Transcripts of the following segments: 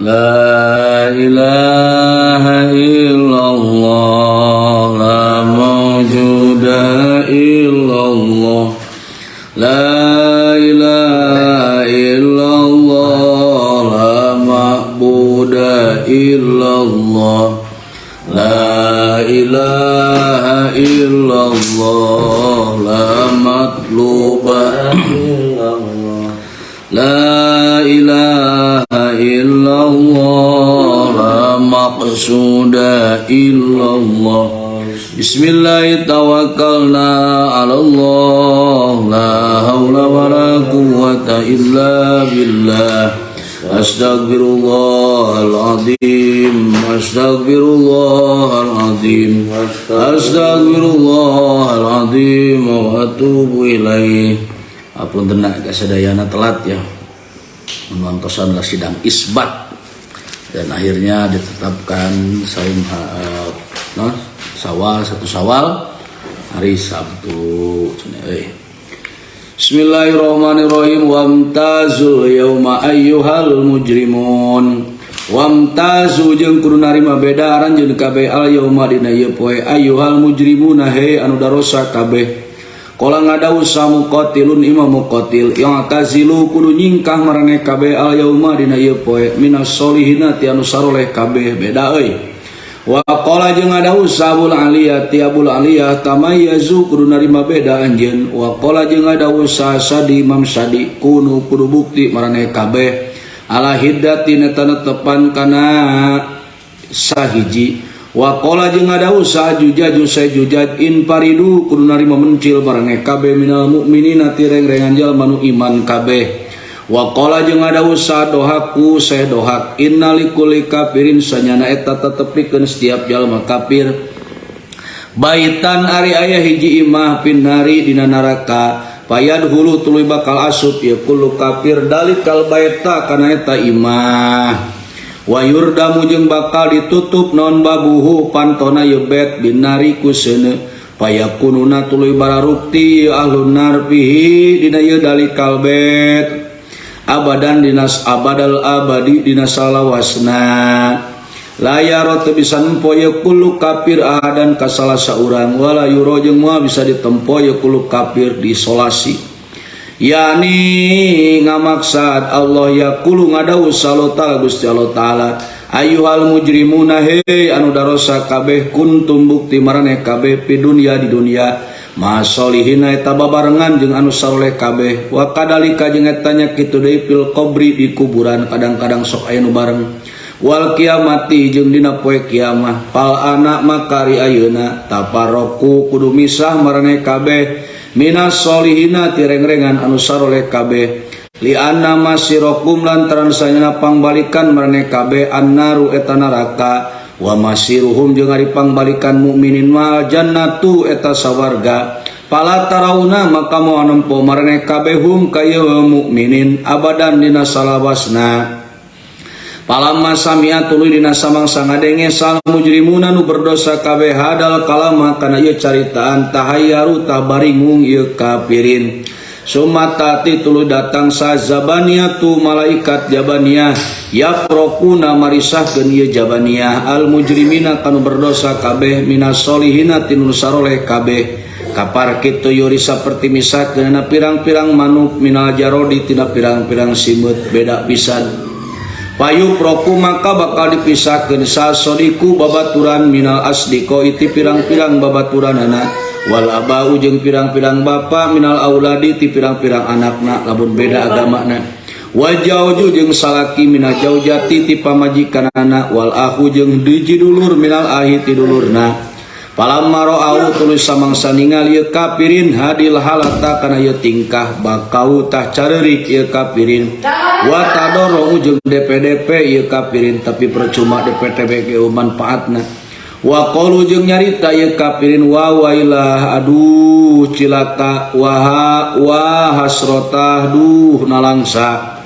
La ilaha illallah, la mawjuda illallah. La ilaha illallah, la ma'buda illallah. La ilaha illallah, la matluba illallah. La ilaha illallah, la maqsuda illallah. Bismillah tawakkalna ala Allah, la hawla wa la quwwata illa billah. Astaghfirullahaladzim, astaghfirullahaladzim, astaghfirullahaladzim wa atubu ilaih. Apunten kasadayana telat ya. Menontosan lah sidang isbat dan akhirnya ditetapkan saum no, Sawal, 1 Sawal, hari Sabtu. Bismillahirrahmanirrahim. Wamtazul yauma ayyuhal mujrimun. Wamtazu jeung kudu narima beda aranjeun kabeh, al yauma dina ieu poe, ayyuhal mujrimuna he anu darosa kabeh. Qala ngadawuh saha Muqatilun, Imam Muqatil, i'tazilu kudu nyingkah maraneh kabeh, al yauma dina ieu poe, minas solihina ti anu saroleh kabeh, beda euy. Wa qala jeung ngadawuh saha Abul Aliyah ti Abul Aliyah, tamayyazu kudu narima beda anjeun. Wa qala jeung ngadawuh saha Sadi, Imam Sadi, kunu kudu bukti maraneh kabeh, ala hiddatin eta netepan kana sahiji. Wa qala jeung ngadawuh saha Jujaju say Jujaj, infaridu kudu narima mencil maraneh kabeh, minal mukminina ti reng-rengan jalma nu iman kabeh. Wa qala jeung ngadawuh saha Dohaku say Dohak, inna likulli kafirin sanyana eta tetepikeun setiap jalma kafir, baitan ari aya hiji imah, finnari dina neraka, fayadkhulu tuluy bakal asup ya kullu kafir, dalikal baita kana eta imah, wa yurdamu jeung bakal ditutup non babuhu pantona ye bait, binnari ku seuneu, fayakununa tuluy bararukti ahlun nar, fihi dina ieu dalikal bait, abadan dinas abadal abadi dina salawasna. La yaro teu bisa nempo ye kullu kafir, ahadan ka salah saurang, wala yuro jeung moal bisa ditempo ye kullu kafir, diisolasi. Yani ngamaksad Allah, yaqulu ngadawuh Allah Ta'ala, Gusti Allah Ta'ala, ayyuhal mujrimuna he anu darosa kabeh, kuntum bukti maraneh kabeh, fi dunya di dunya, ma'as solihina eta babarengan jeung anu saroleh kabeh, wa kadalika jeung eta nya kitu deui, fil qabri di kuburan kadang-kadang sok aya nu bareng, wal kiamati jeung dina poe kiamah. Fal ana makari ayeuna, tafarraqu kudu misah maraneh kabeh, minas solihina ti rengrengan anu saroleh kabeh, li anna masirakum lantaran sanyana pangbalikan maraneh kabeh, annaru eta neraka, wa masiruhum jeung ari pangbalikan mukminin mah, jannatu eta sawarga. Fala tarauna maka moal nempo maraneh kabeh, hum ka ieu mukminin, abadan dina salawasna. Palamma sami'a tuluy dina samangsa ngadenge saha mujrimuna nu berdosa kabeh, hadal kalama kana ieu caritaan, tahayyaru tah baringung ieu kafirin. Summa ta'ti tuluy datang saha zabaniyatu malaikat jabaniyah, yafraquna marisahkeun ieu jabaniyah, al mujrimina kanu berdosa kabeh, minas solihina ti nu saroleh kabeh, kafarqit tuyuri saperti misahkeun pirang-pirang manuk, minal jarodi tina pirang-pirang simeut, beda pisan. Fayufraqu maka bakal dipisahkeun saha sodiku babaturan, minal asdiqo iti pirang-pirang babaturanana, wal abau jeung pirang-pirang bapa, minal auladi ti pirang-pirang anakna lamun beda agamana, wa jauju jeung salaki, minal jaujati ti pamajikanana, wal akhu jeung hiji dulur, minal ahi ti dulurna. Falamma ra'au tuluy samangsa ningali ieu kafirin, hadil halata kana ieu tingkah, bakau tah careurik ieu kafirin, wa tadorru jeung DPDP ieu kafirin, tapi percuma DPTP ge manfaatna. Wa qalu jeung nyarita ieu kafirin, wa wailah aduh cilaka, wa wa hasrotah duh nalangsa.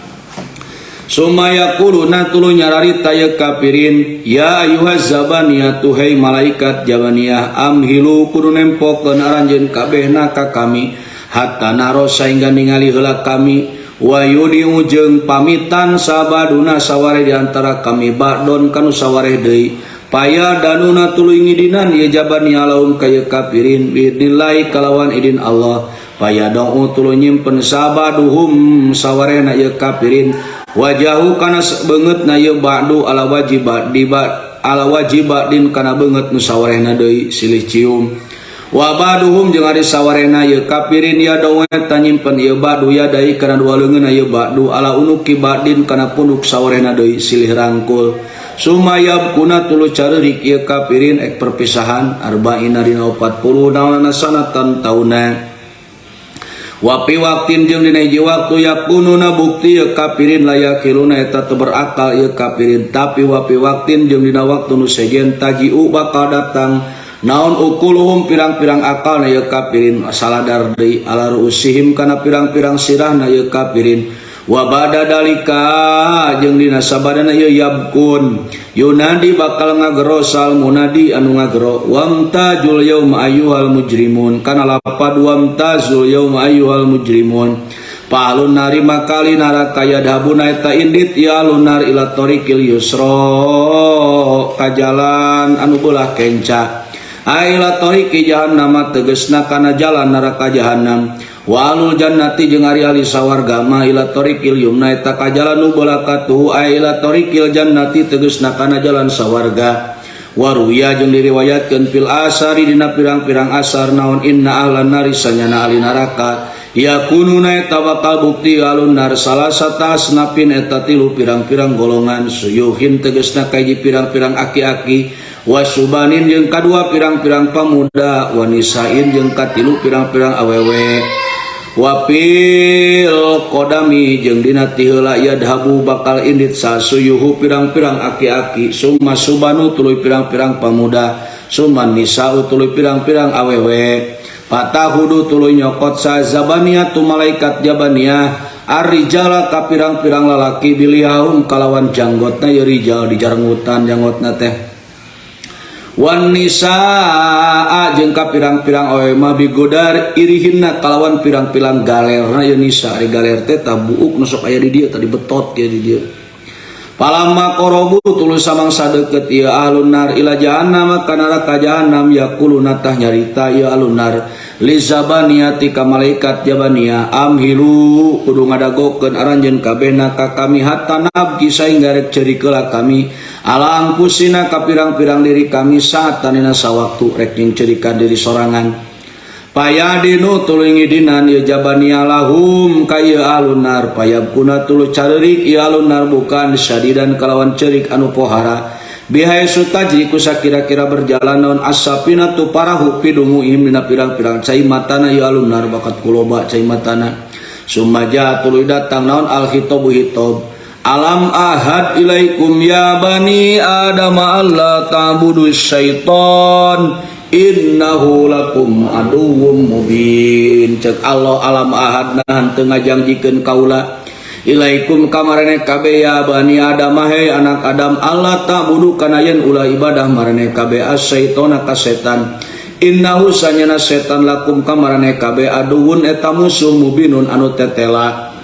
Summa yaquluna tuluy nyararita ieu kafirin, ya ayyuhaz zabaniyatu hey malaikat jabaniyah, amhilu kudu nempokeun aranjeun kabehna ka kami, hatta naro saingga ningali heula kami. Wa yudiu jeung pamitan sabaduna saware di antara kami ba'don kanu sawareh deui. Paya danuna tuluy ngidinan ieu jabania laum ka ieu kafirin biidnillahi kalawan idin Allah. Paya da'u tuluy nyimpen sabaduhum sawarehna ieu kafirin wajahu kana beungeutna ieu ba'du ala wajiba di ala wajiba din kana beungeut nu sawarehna deui silih cium. Wa ba'duhum jeung ari sawarehna ieu kafirin ya da'u eta nyimpen ieu ba'du yadai kana dua leungeunna ieu ba'du ala unuki ba'din kana punduk sawarehna deui silih rangkul. Sumayab kuna tulu careurik ieu kafirin ek perpisahan arba'ina dina 40 naonana sanatan tauna. Wa fi waqtin jeung dina hiji waktu yakununa bukti ieu kafirin layakiluna eta teu berakal ieu kafirin tapi wa fi waqtin jeung dina waktu nu sejen taji'u bakal datang naon ukuluhum pirang-pirang akal na ieu kafirin saladar deui ala ruusihim kana pirang-pirang sirahna ieu kafirin. Wa ba'da dalika jeung dina sabadana ieu yabkun yunadi bakal ngagero sal munadi anu ngagero wamtajul yauma ayyuhal mujrimun kana lapad wamtazul yauma ayyuhal mujrimun. Pahlun nari makali naraka yadhabuna eta indit ya lunar ila tariqil yusra ka jalan anu beulah kenca aila tariqi jahannam tegasna kana jalan neraka jahannam. Walul jannati jeung ari ahli sawarga ma ila tariqil yumna eta ka jalan nu beulah katuhu ila tariqil jannati tegasna kana jalan sawarga. Waruya jeung diriwayatkeun fil asari dina pirang-pirang asar naon inna ahlan nari sanyana ahli neraka yakununa eta bakal bukti alun nar salasata asnafin eta tilu pirang-pirang golongan suyuhin tegasna kahiji pirang-pirang aki-aki wasubanin jeung kadua pirang-pirang pamuda wanisain jeung katilu pirang-pirang awewe. Wapil kodami jeung dina tiheula yadhabu bakal indit sasuyuhu pirang-pirang aki-aki summa subanu tuluy pirang-pirang pamuda summa nisa'u tuluy pirang-pirang awewe. Patahudu tuluy nyokot sa zabaniyah tu malaikat jabaniyah arrijala ka pirang-pirang lalaki bilihahum kalawan janggotna ye rijal di jarengutan janggotna teh. Wan nisaa jeung ka pirang-pirang awewe mah bigodar irihinna kalawan pirang-pirang galerna ye nisa ari galer teh tah buuk nu sok aya di dieu tadi betot ge di dieu. Palamma qarabu tuluy samangsa deukeut ieu ahlun nar ila jahannam ka neraka jahannam yaquluna tah nyarita ieu ahlun nar li zabaniyati ka malaikat jabaniyah amhilu kudu ngadagokeun aranjeun kabehna ka kami hatta nabki saengga rek ceurikeula kami ala angpusina ka pirang-pirang diri kami saat tanina sawaktu rek nyingceurikan diri sorangan. Payadinu tuluy ngidinan ieu jabaniyah lahum ka ieu ahlun nar payabkuna tuluy careurik ieu ahlun nar bukan syadidan kalawan ceurik anu pohara bihaisu tajri ku sakira-kira berjalan naon as-safinatu parahu pidumuihim dina pirang-pirang cai matana ieu ahlun nar bakat kuloba cai matana. Sumaja tuluy datang naon al-khitabu khitab alam ahad ilaikum ya bani adam alla ta'budu syaitan innahu lakum aduwwum mubin. Cek Allah alam ahad nahan teu ngajangjikeun kaula ilaikum kamarene kabeh ya bani adam he anak adam alla ta'budu kana yen ulah ibadah marene kabeh asyaitona ka setan innahu sanyana setan lakum kamarene kabeh aduwwun eta musuh mubinun anu tetela.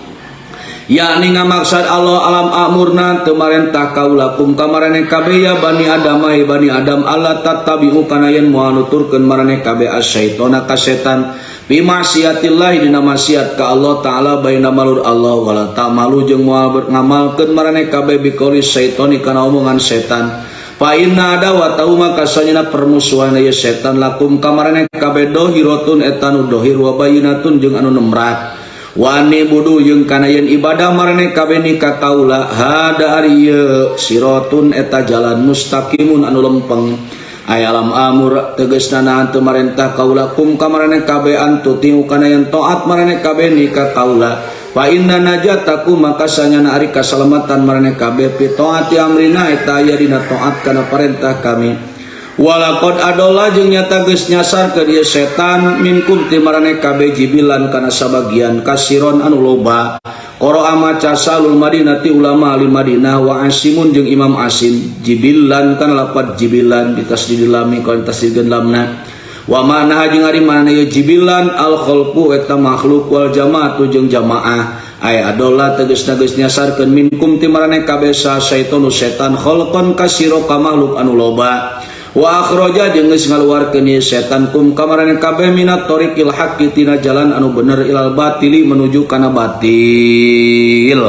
Yakni ngamaksad Allah alam amurna teu marentah kaulakum kamarene kabeh ya bani adam he bani adam alla tattabi'u kana yen moal nuturkeun marane kabeh asyaitona ka setan bi maksiatillah dina maksiat ka Allah taala baina malur Allah wala ta'malu jeung moal ngamalkeun marane kabeh biqouli syaitoni kana omongan setan. Fa inna adawatahu maka sanyana permusuhan ieu setan lakum kamarane kabeh dohiratun eta nu dohir wa bayinatun jeung anu nemrat. Wani budu jeung kana yen ibadah marane kabeh ni ka kaula hada ari ieu siratun eta jalan mustaqimun anu lempeng ay alam amur tegasna nahan teu marentah kaula kum ka marane kabeh antu tiu kana yen taat marane kabeh ni ka kaula fa inna najataku maka sanyana ari kasalamatan marane kabeh fi taati amrina eta aya dina taat kana parentah kami. Walaqad adolla jeung nyata geus nyasarkeun ieu setan minkum ti marane kabeh jibilan kana sabagian kasiron anu loba. Qara'a maca salul madinati ulama ahli Madinah wa Asimun jeung Imam Asim jibilan kana lapad jibilan ditasdidil lami kana tasdidkeun lamna. Wa ma'na jeung ari manana ieu jibilan al khalqu eta makhluk wal jamaatu jeung jamaah. Ay adolla tegasna geus nyasarkeun minkum ti maraneh kabeh saha syaitonu setan khalqan kasiro ka makhluk anu loba. Wa akhraja jeung geus ngaluarkeun ieu setan kum ka maraneh kabeh minat thoriqil haqqi tina jalan anu bener ilal batili menuju kana batil.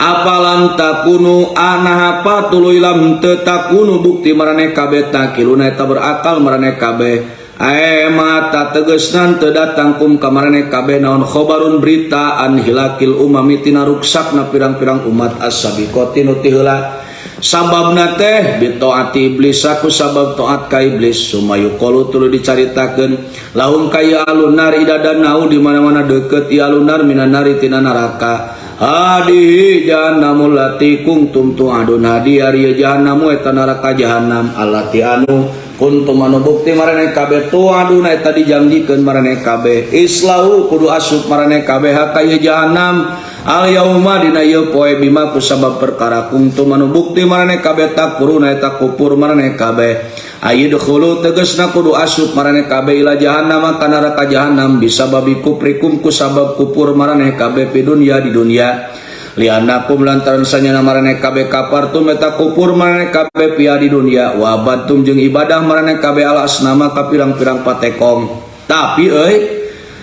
Apalan takunu anaha tuluy lam teu takunu bukti maraneh kabeh takiluna eta berakal maraneh kabeh. Ae mata tegesna teu datang kum ka maraneh kabeh naon khobarun berita an hilakil umami tina ruksakna pirang-pirang umat as-sabiqati nu ti heula. Sababna teh bitaati iblis aku sabab taat ka iblis sumayuqalu tuluy dicaritakeun lahum ka ieu alunar idadanau di mana-mana deukeut ieu alunar minan nari tina neraka. Hadihi jahannamul lati kuntum tu'adun hadi ari jahannamu eta neraka jahannam allati anu kuntum anu bukti maraneh kabeh tu'aduna eta dijanjikeun maraneh kabeh islahu kudu asup maraneh kabeh ka ieu jahannam al yauma dina ieu poe bima kusabab perkara kuntum anu bukti maraneh kabeh takfuruna eta kufur maraneh kabeh ayidkhulu tegasna kudu asup maraneh kabeh ila jahannam ka neraka jahannam bisababi kufrikum kusabab kufur maraneh kabeh fi dunya di dunya lianakum lantaran sanyana maraneh kabeh kafartum eta kufur maraneh kabeh pia di dunya wa abadtum jeung ibadah maraneh kabeh al asnama ka pirang-pirang patekong. Tapi euy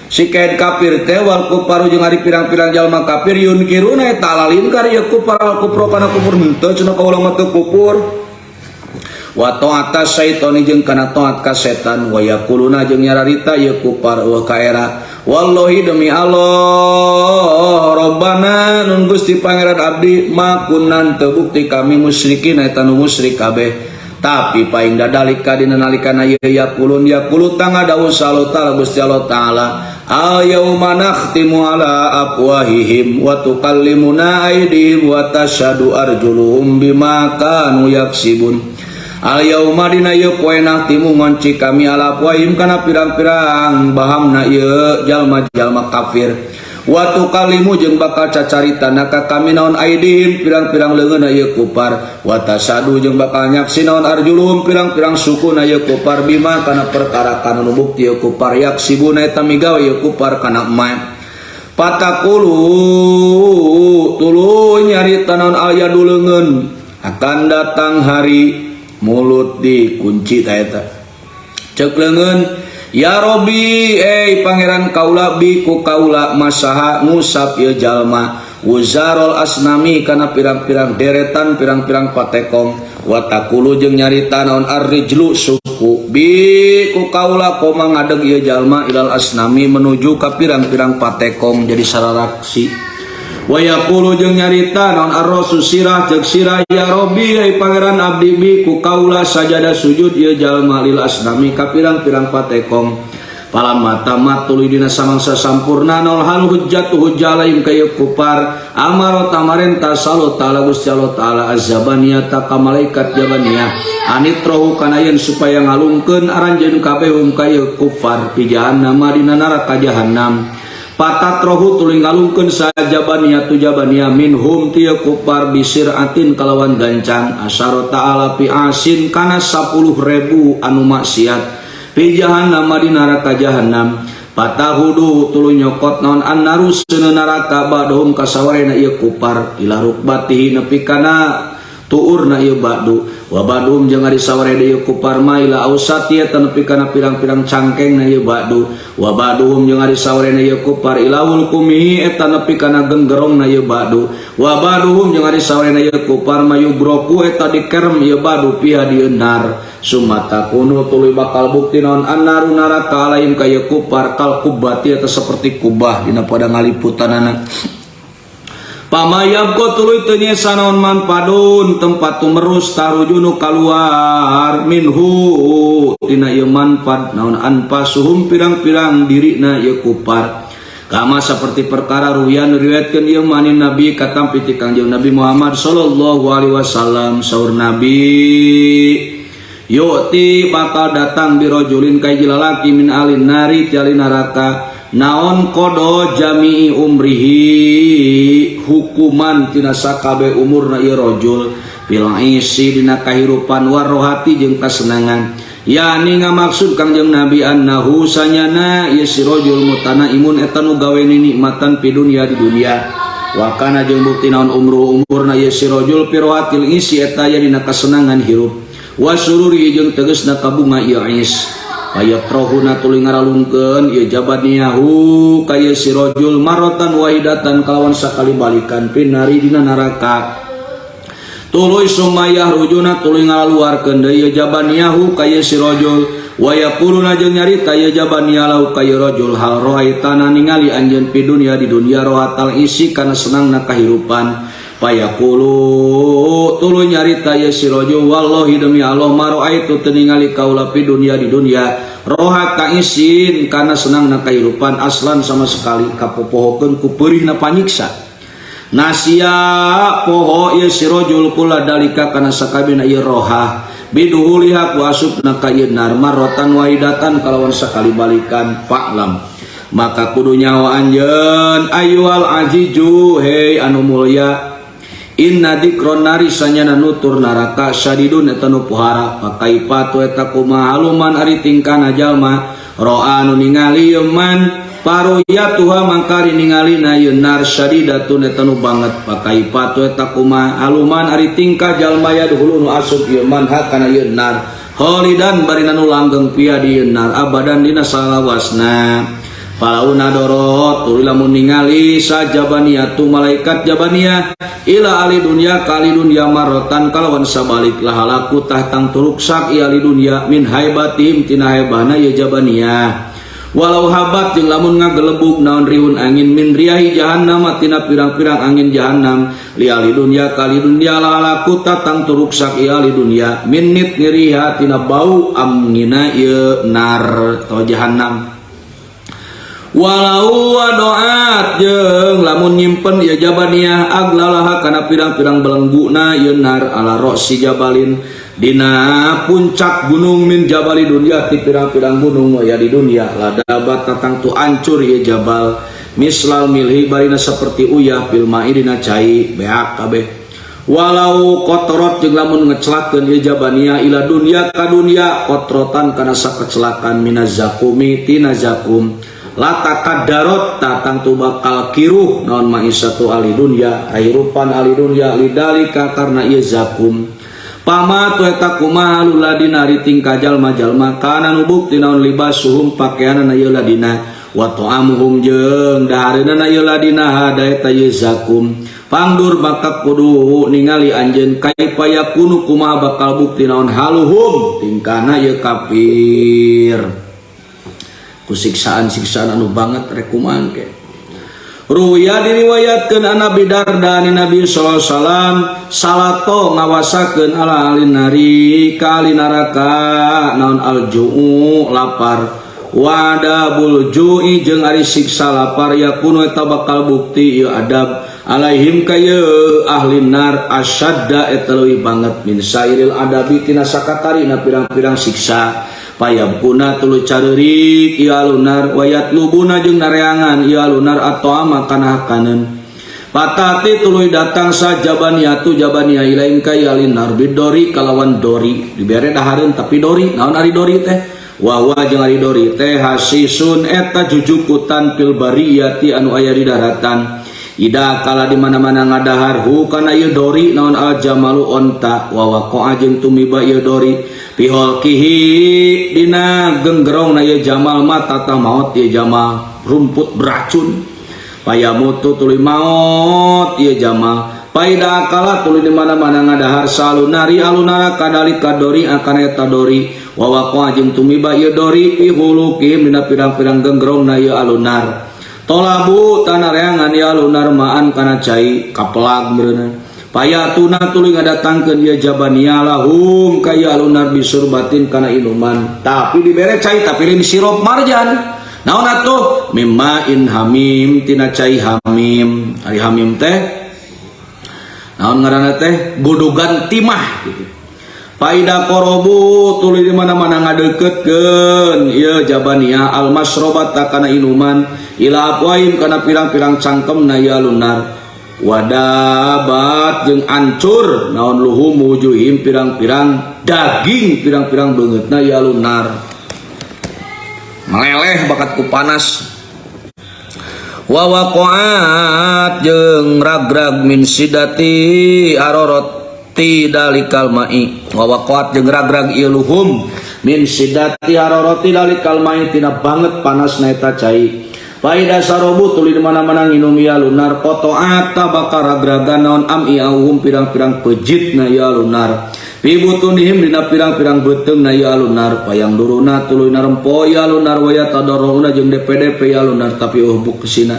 si kaid kafir teh wal kufaru jeung ari pirang-pirang jalma kafir yunkiruna eta lalingkar ieu kufar al kufru kana kufur henteu cenah kaula mah teu kufur. Wa ta'ata syaitani jeung kana taat ka setan wa yaquluna jeung nyararita ieu kufar eueuh ka era wallahi demi Allah Rabbana nun Gusti Pangeran abdi ma kunna teu bukti kami musyrikin eta nu musyrik kabeh. Tapi paing dadalika dina nalikana ieu yaqulun yaqulu tangga dawuh sallallahu ta'ala Gusti Allah ta'ala al yauma nakhtimu ala afwahihim wa tukallimuna aydihim wa tashhadu arjuluhum bima kanu yaksibun. Al yauma dina ieu poe nakhtimu ngonci kami ala afwahihim kana pirang-pirang bahamna ieu jalma-jalma kafir wa tukallimu jeung bakal cacarita ka kami naon aidihim pirang-pirang leungeunna ieu kufar wa tasadu jeung bakal nyaksi naon arjuluhum pirang-pirang sukuna ieu kufar bima kana perkara kana nu bukti ieu kufar yaksibuna eta migawe ieu kufar kana ma patakulu tuluy nyarita naon alyadu leungeun akan datang hari mulut dikunci ta eta ceuk leungeun ya Robbi pangeran kaula bi ku kaula masaha ngusap ieu jalma wuzarol asnami kana pirang-pirang deretan pirang-pirang patekong wa taqulu jeung nyarita naon arrijlu suku bi ku kaula koma ngadeg ieu jalma ilal asnami menuju ka pirang-pirang patekong jadi sararaksi. Wa yaqulu jeung nyarita naon arrasu sirah ceuk sirah ya Robbi ai pangeran abdi bi ku kaula sajada sujud ieu jalma lil asnami ka pirang-pirang patekong. Palamma tamat tuluy dina samangsa sampurna naon hal hujjatu hujjalaim ka ieu kufar amaro tamarenta sallallahu ta'ala Gusti Allah ta'ala azzabaniyah ka malaikat jabaniyah anitrohu kana yen supaya ngalungkeun aranjeun kabeh hum ka ieu kufar fi jahannam dina neraka jahannam. Patatrohu tuluy ngalungkeun sajabaniyah tu jabaniyah minhum ti ieu kufar bisiratin kalawan gancang asyara ta'ala fi asin kana 10.000 anu maksiat fi jahannam di neraka jahannam. Patahudu tuluy nyokot naon annaru seuneu neraka ba'dhum kasawarena ieu kufar ila rukbatihi nepi kana tuurna ieu ba'du wa ba'dhum jeung ari sawarena ieu kufar ma ila ausati eta nepi kana pirang-pirang cangkengna ieu ba'du wa ba'dhum jeung ari sawarena ieu kufar ila hulkumihi eta nepi kana genggerongna ieu ba'du wa ba'dhum jeung ari sawarena ieu kufar ma yugroku eta dikerem ieu ba'du piha di nar sumata kunu tuluy bakal bukti naon annaru neraka alaihim ka ieu kufar kal kubati eta seperti kubah dina pada ngaliputanana. Pamayab ko tuluy teu nyesa naon manpadun tempat tumerus tarujunu kaluar minhu tina ieu manfad naon anfasuhum pirang-pirang dirina ieu kufar kama seperti perkara ruyan riwayatkeun ieu manin nabi katampi ti Kangjeng Nabi Muhammad sallallahu alaihi wasallam saur nabi yu'ti bakal datang birojulin ka hiji lalaki min alin nari ti ahli neraka naon kodo jami'i umrihi hukuman tina sakabe umurna ieu rajul fil isi dina kahirupan warrohati jeung kasenangan Yani ngamaksud Kangjeng Nabi annahu sanyana ieu si rajul mutanaimun eta nu gawe nikmatan fi dunya di dunya. Wa kana jeung bukti naon umru umurna ieu si rajul fi rohatil isi eta aya dina kasenangan hirup. Wa sururi jeung tegasna kabunga ieu is. Payatrohuna tuluy ngaralungkeun ieu jabaniyahu ka ieu si rajul maratan wahidatan kalawan sakali balikan finari dina neraka. Tuluy sumayah rujuna tuluy ngalaluarkeun deui ieu jabaniyahu ka ieu si rajul wa yaquluna jeung nyarita ieu jabaniyah lahu ka ieu rajul hal ra'aitana ningali anjeun fi dunya di dunya rohatal isi kana senangna kahirupan. Payaqulu tuluy nyarita ieu si rajul wallahi demi Allah ma ra'aitu teu ningali kaula fi dunya di dunya rohata isin kana senangna kahirupan aslan sama sekali kapopohokeun ku peurihna panyiksa. Nasia poho ieu si rajul kula dalika kana sakabehna ieu rohah biduhuliha ku asupna ka ieu nar marratan wahidatan kalawan sakali balikan. Fa'lam maka kudu nyaho anjeun ayyuhal aziju hei anu mulya inna dikron nari sanyana nutur neraka syadidun eta nu pohara. Pakaifa tu eta kumaha haluman ari tingkana jalma ro'a anu ningali ieu man paruyatuha mangkari ningali na ieu nar syadidatun eta nu banget. Pakaifa tu eta kumaha haluman ari tingkah jalma yadhulu nu asup ieu man ha kana ieu nar khalidan bari nu langgeng pia di ieu nar abadan dina salawasna. Falauna dorot tuluy lamun ningali sajabaniyatu malaikat jabaniyah ila ahli dunya kali dunya marotan kalawan sabalik lahalaku tah tangtu ruksak ieu ahli dunya min haibatihim tina haibahna ieu jabaniyah. Walau habat jeung lamun ngagelebug naon rihun angin min riahi jahannam tina pirang-pirang angin jahannam li ahli dunya kali dunya lahalaku tah tangtu ruksak ieu ahli dunya min nit ngiriha tina bau amngina ieu nar atau jahannam. Walau wadoat jeung lamun nyimpen ieu jabaniyah aglalaha kana pirang-pirang belengguna ieu nar ala rosi jabalin dina puncak gunung min jabali dunya ti pirang-pirang gunung aya di dunya ladabat tatang tu ancur ieu jabal mislal milhi barina seperti uyah fil ma'i dina cai beak kabeh. Walau kotorot jeung lamun ngecelakeun ieu jabaniyah ila dunya ka dunya kotrotan kana sakecelakan minazakumi tina zakum latakaddarot tatang tu bakal kiruh naon maisatu ahli dunya kahirupan ahli dunya lidalika karena ieu zakum. Pama tu eta kumaha ladina ari tingkah jalma-jalma kana nu bukti naon libasuhum pakaianana ieu ladina wa ta'amuhum jeung dahareunana ieu ladina hada eta ieu zakum. Pangdur maka kudu ningali anjeun kaifa yakunu kumaha bakal bukti naon haluhum tingkahna ieu kafir ku siksaan-siksaan anu banget rek kumaha ke. Ruya diriwayatkeun an Abi Darda ni Nabi sallallahu alaihi wasallam salato ngawasakeun ala ahli nari ka ahli neraka naon alju'u lapar wa adabul ju'i jeung ari siksa lapar yakunu eta bakal bukti ieu adab alaihim ka ieu ahli nar asyadda eta leuwih banget min sairil adabi tina sakatarina pirang-pirang siksa. Payabkuna tuluy careurik ieu alunar wayatlubuna jeung nareangan ieu alunar atau kana hakaneun. Patati tuluy datang sa jabaniyatu jabaniyah ilaihim ka ieu alinar bidori kalawan dori dibere dahareun tapi dori naon ari dori teh wa huwa jeung ari dori teh hasisun eta jujukutan fil bariyati anu aya di daratan. Ida kala di mana-mana ngadahar hu kana ieu dori naon al jamalu onta wa waqa'a jeung tumiba ieu dori piholkihi dina genggerong na ieu jamal mata tah maot ieu jamal rumput beracun payamutu tuluy maot ieu jamal. Paida kala tuluy di mana-mana ngadahar salunari alunara kadalika dori akan eta dori wa waqa'a jeung tumiba ieu dori pihuluki dina pirang-pirang genggerong na ieu alunar. Tolabu tanah reangan ya lunar maan kana cai kapelag meureunna. Payatuna tuluy ngadatangkeun ieu jabania lahum ka ieu alunar bisurbatin kana inuman. Tapi dibere cai tapi lain sirup marjan. Naon atuh? Mimma in hamim tina cai hamim. Ari hamim teh naon ngaranna teh? Godogan timah gitu. Paida korobu tuluy di mana-mana ngadeukeutkeun ieu jabania almasrobat kana inuman ila afwaihim kana pirang-pirang cangkemna ieu alunar. Wadabat jeung ancur naon luhum wujuhim pirang-pirang daging pirang-pirang beungeutna ya lunar meleleh bakat ku panas. Wa waqa'at jeung ragrag min sidati hararati dalikal ma'i, wa waqa'at jeung ragrag ieu luhum min sidati hararati dalikal ma'i tina banget panasna eta cai. Faida sarobu tuluy di mana-mana nginum ya lunar qata'at bakal ragragan naon am'iahum pirang-pirang pejitna ya lunar fi butunihim dina pirang-pirang beuteungna ya lunar. Payang duruna tuluy narempo ya lunar wa yatadarruna jeung DPDP ya lunar tapi oh buksina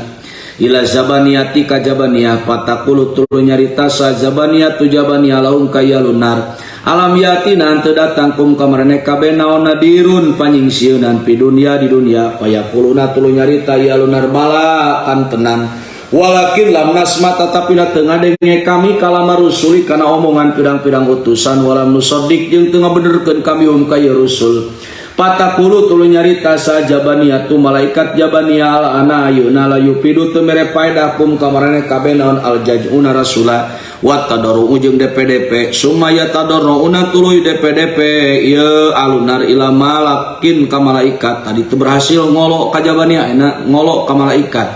ila zabaniyati ka jabaniyah. Pataqulu tuluy nyarita sa zabaniyatu jabaniyah lahum ka ya lunar alam yatina teu datang kum ka maraneh kabeh naon nadirun panyingsieunan fi dunya di dunya. Payaquluna tuluy nyarita ya lunar bala kantenan walakin lam nasma tatapi teu ngadenge kami kalama rusuli kana omongan pirang-pirang utusan walam nusaddiq jeung teu ngabenerkeun kami hum ka rusul. Pataqulu tuluy nyarita sa jabaniyatu malaikat jabaniyah al ana ayeuna la yufidu teu mere paedah kum ka maraneh kabeh naon al jaz'una rasula wa tadarru jeung DPDP. Summa yatadarruuna tuluy DPDP ieu alunar ila malakin ka malaikat. Tadi teu berhasil ngolok ka jabaniyah, enak ngolok ka malaikat,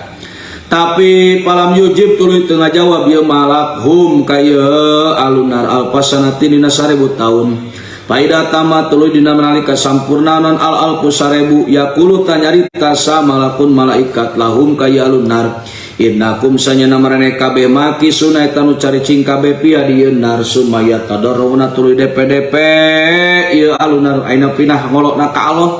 tapi palam yujib tuluy teu ngajawab ieu malak hum ka ieu alunar alfasanatin dina 1000 taun. Faida tama tuluy dina manalika sampurna non al alfu 1000 yaqulu tanyarita sa malakun malaikat lahum ka ieu alunar innakum sanyana maraneh kabeh makisuna eta nu caricing kabeh pia di ieu nar. Sumaya tadarruna tuluy DPDP ieu alunar aina pinah ngolokna ka Allah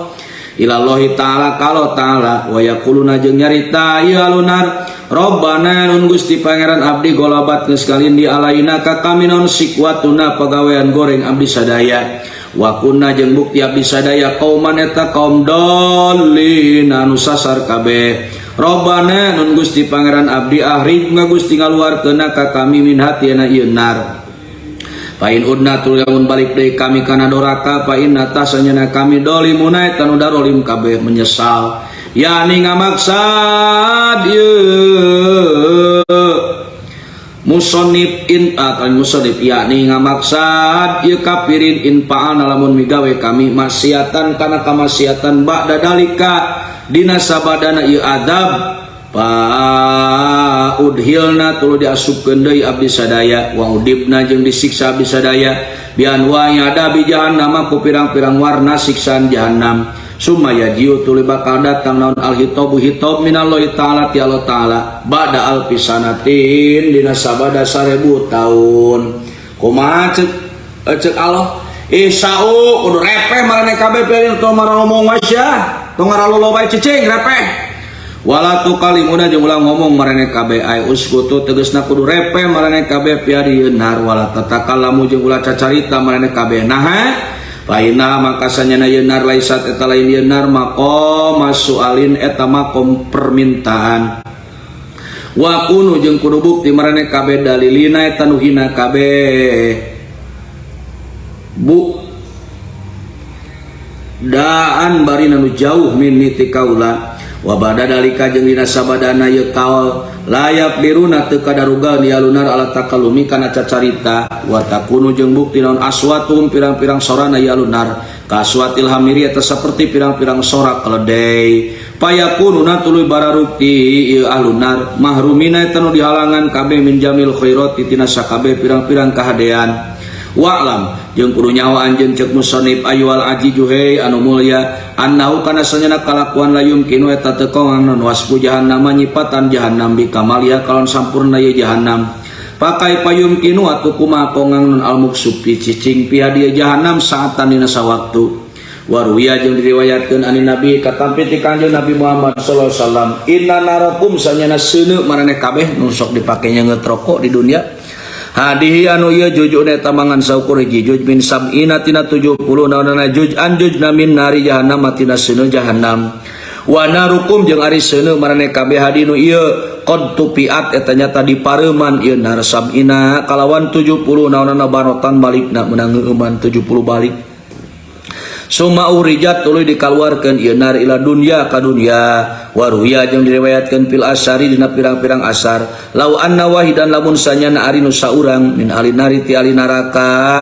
ilallahi ta'ala kalau ta'ala wa yaquluna jeung nyarita ieu alunar Robbana nun Gusti Pangeran abdi golabat geus kalindi alaina ka kami non sikwatuna pagawean goreng abdi sadaya wa kunna jeung bukti abdi sadaya kauman eta kaum dolin anu sasar kabeh. Robbana nun Gusti Pangeran abdi ahrij nga Gusti ngaluarkeun ka kami min hatina ieu nar. Pain udna tuluy lamun balik deui kami kana doraka fa inna tasanyana kami dolimuna eta nu darolim kabeh menyesal yani ngamaksad ieu musonib in atau musonib yakni ngamaksad ieu kafirin in fa'alna lamun migawe kami maksiatan kana kamaksiatan ba'da dalika dina sabadana ieu adab fa udhilna tuluy diasupkeun deui abdi sadaya wa udibna jeung disiksa abdi sadaya bian wa adabi jahannam ku pirang-pirang warna siksaan jahannam. Summa yajiu tuluy bakal datang naon al hitabu hitab minallahi ta'ala ti Allah ta'ala ba'da alfi sanatin dina sabada 1000 tahun. Kumaha cek cek Allah isau kudu repeh maraneh kabeh pian tong ngomong wae sia tong ngaralolo bae cicing repeh wala tukalimuna jeung ulah ngomong maraneh kabeh ay uskutu tegasna kudu repeh maraneh kabeh pia di nar wala tatakallamu jeung ulah cacarita maraneh kabeh. Naha Faina maka sanyana yeun nar laisat eta lain yeun nar maqam masualin eta makom permintaan wa kunu jeung kudu bukti maraneh kabeh dalilina eta nu hina kabeh bu daan barina nu jauh min niti kaula wa bada dalika jeung dina sabadana ieu kaul layak diruna teu kadarugan ya lunar ala takalumi kana cacarita wa takunu jeung bukti naon aswatum pirang-pirang sorana ya lunar kaswatil hamiri eta saperti pirang-pirang sorak keledai. Payakununa tuluy bararukti ieu ahlunar mahrumina eta nu dihalangan kabeh min jamil khairati tina sakabeh pirang-pirang kahadean. Wa'lam jeung kudu nyawa anjeun ceuk musannif ayyuhal ajizu hei anu mulya annahu kana sanyana kalakuan la yumkinu eta teu kongang non wasfu jahannam nyipatan jahannam bi kamalia kalon sampurna ye jahannam pakai payumkinu atuh kumaha kongang non al muksufi cicing pia dia jahannam saatan dina sawaktu. Waruya jeung diriwayatkeun ani nabi katampi ti Kanjeng Nabi Muhammad sallallahu alaihi wasallam inna narakum sanyana seuneu maraneh kabeh nu sok dipake nyeungeut rokok di dunia hadihi anu ieu jujuna eta mangan saukur hiji juj min sab'ina tina 70 naonana juj an jujna min nari jahannam tina seuneu jahannam wa narukum jeung ari seuneu maraneh kabeh hadinu ieu qad tupiat eta nyata dipareuman ieu nar sab'ina kalawan 70 naonana barotan balikna meunang ngeueuman 70 balik. Summa urijat tuluy dikaluarkeun ieu nar ila dunya ka dunya waruya jeung diriwayatkeun fil asari dina pirang-pirang asar lau anna wahidan lamun sanyana ari nu saurang min ahli nari ti ahli neraka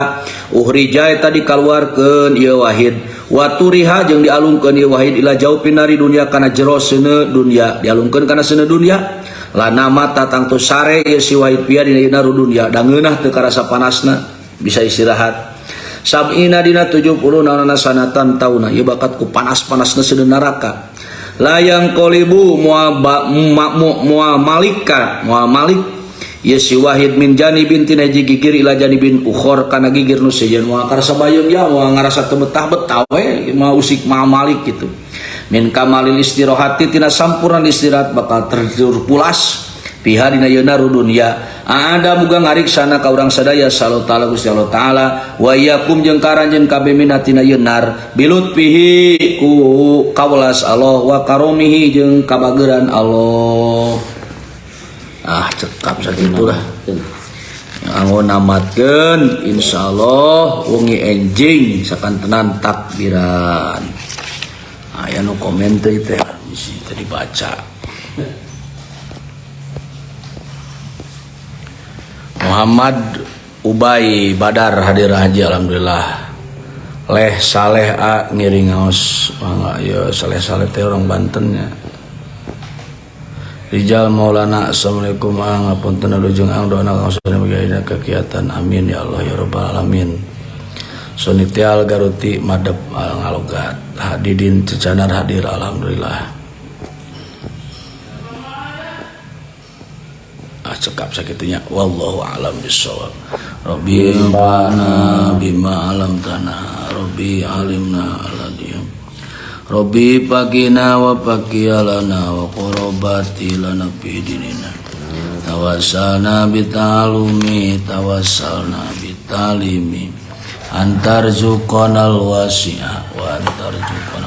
uhrija eta dikaluarkeun ieu wahid wa turiha jeung dialungkeun ieu wahid ila jauh nari dunya kana jero seuneu dunya dialungkeun kana seuneu dunya lana mata tangtu sare ieu si wahid pia dina ieu naru dunya da ngeunah teu karasa panasna bisa istirahat sab'ina dina 70 naonana sanatan tauna ieu bakat ku panas-panasna seuneu neraka layang qolibu mua malika mua malik ieu si wahid min janibin tina hiji gigir ila janibin ukhor kana gigir nu sejen moal karasa bayung ya moal ngarasa teu betah-betah we moal usik moal malik gitu min kamalil istirahati tina sampurna istirahat bakal tertidur pulas piha dina ieu naru dunya ada muga ngariksana ka urang sadaya sallallahu ta'ala Gusti Allah ta'ala wa iyyakum jeung ka aranjeun kabeh minatina ieu nar bilutfihi ku kawelas Allah wa karomihi jeung kabageran Allah. Ah cekap sakitulah anggo namatkeun insyaallah wengi enjing sakantenan takbiran. Aya nu komen teh teh bisi teu dibaca. Muhammad Ubay Badar hadir haji alhamdulillah. Leh Saleh A ngiring ngaos mangga ieu Saleh Saleh teh orang Banten nya. Rijal Maulana assalamualaikum ang ngapunten wilujeng ang doana kang sadaya kegiatan amin ya Allah ya rabbal alamin. Sonitial Garuti madep ngalogat Hadidin Cecanar hadir alhamdulillah. Ah cekap sakitunya wallahu alam bissawab. Rabbi bana bima alam tanah Rabbi alimna aladiyam Rabbi pagina wa pagiyalana wa qurabati lana fi dinina tawassalna bitalumi tawassalna bitalimi antar zuqanal wasi'a wa antar zuqanal